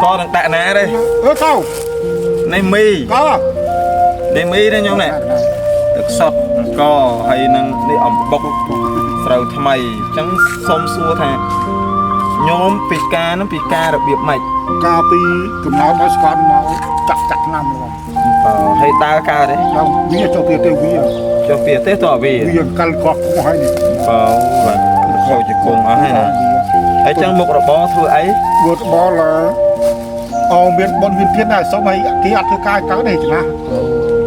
កនឹងដាក់ណាទេ អឺកោ នេះមី កោ នេះមីនេះញោមនេះទឹកសុទ្ធអង្គហើយនឹងនេះអំបុកស្រូវថ្មីអញ្ចឹងសុំសួរថាញោមពីការហ្នឹងពីការរបៀបម៉េច កាលពីកំណើតឲ្យស្កន់មកចាក់ចាក់ឆ្នាំហ្មង បើហើយដើរកើតទេ ដល់វាចូលពីទៅវា ចុះពីទេតើវា វាកិលកោះគង់ហើយនេះ បើបាទខូចជាគង់អស់ហើយណាហើយចឹងមុខរបរធ្វើអី វត្តបលអោមានបុណ្យមានទានដែរសុំឲ្យគេអត់ធ្វើការកើតទេចំណាស់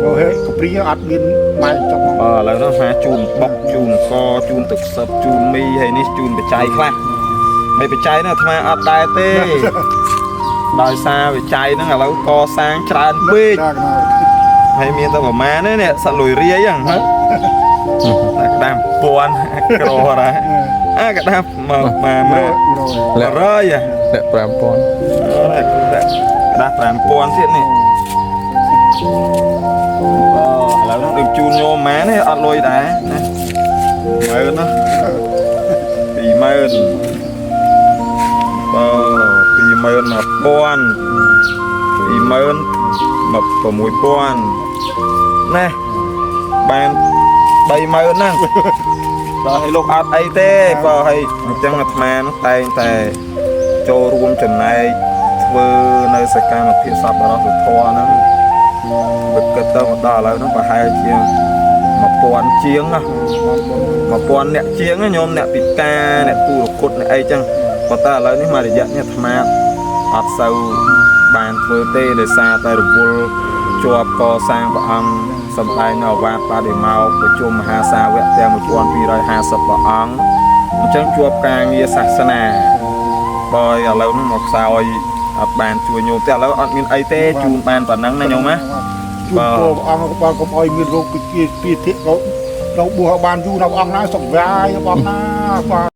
អូហេកព្រាអត់មានម៉ែចុះមក បើឥឡូវនោះហាជូនបុកជូនកជូនទឹកសិបជូនមីហើយនេះជូនបច្ច័យខ្លះហើយបច្ច័យនោះអាត្មាអត់ដែរទេដោយសារបច្ច័យហ្នឹងឥឡូវកសាងច្រើនពេក ដល់ណា ហើយមានតែប្រមាណទេនេះសត្វលុយរាយហ្នឹងហ៎តែក្តាំពាន់ក្រដែរអាក្តាំមកមកមក រយ លាក់រយហ៎ លាក់5000 ក្តាំ5000ទៀតនេះអូឥឡូវនោះដូចជូនញោមម៉ែនេះអត់លុយដែរណាមើលណា20000បើ21000 26000ណាបាន30000ហ្នឹងបើឲ្យលោកអត់អីទេបើឲ្យអញ្ចឹងអាត្មានោះតែងតែចូលរួមចំណែកធ្វើនៅសកម្មភាពសប្បុរសធម៌ហ្នឹងបើគិតទៅមកដល់ឥឡូវហ្នឹងប្រហែលជា1000ជាងណា1000អ្នកជាងណាញោមអ្នកពិការអ្នកទូរគុតអ្នកអីចឹងប៉ុន្តែឥឡូវនេះមួយរយៈនេះអាត្មាអត់សូវបានធ្វើទេដោយសារតែរវល់ជាប់កសាងព្រះអង្គសម្ដែងនៅអវាទបដិមោកប្រជុំមហាសាវកទាំង1250ព្រះអង្គអញ្ចឹងជាប់ការងារសាសនាបើឥឡូវនេះមកខ្សោយអត់បានជួយញោមទេឥឡូវអត់មានអីទេជូនបានប៉ុណ្ណឹងណាញោមណា ជូនពរព្រះអង្គបើកុំឲ្យមានរោគពិជាពីធិក៏នៅបួសបានយូរនៅអង្គណាសុខវាយអង្គណាបាទ។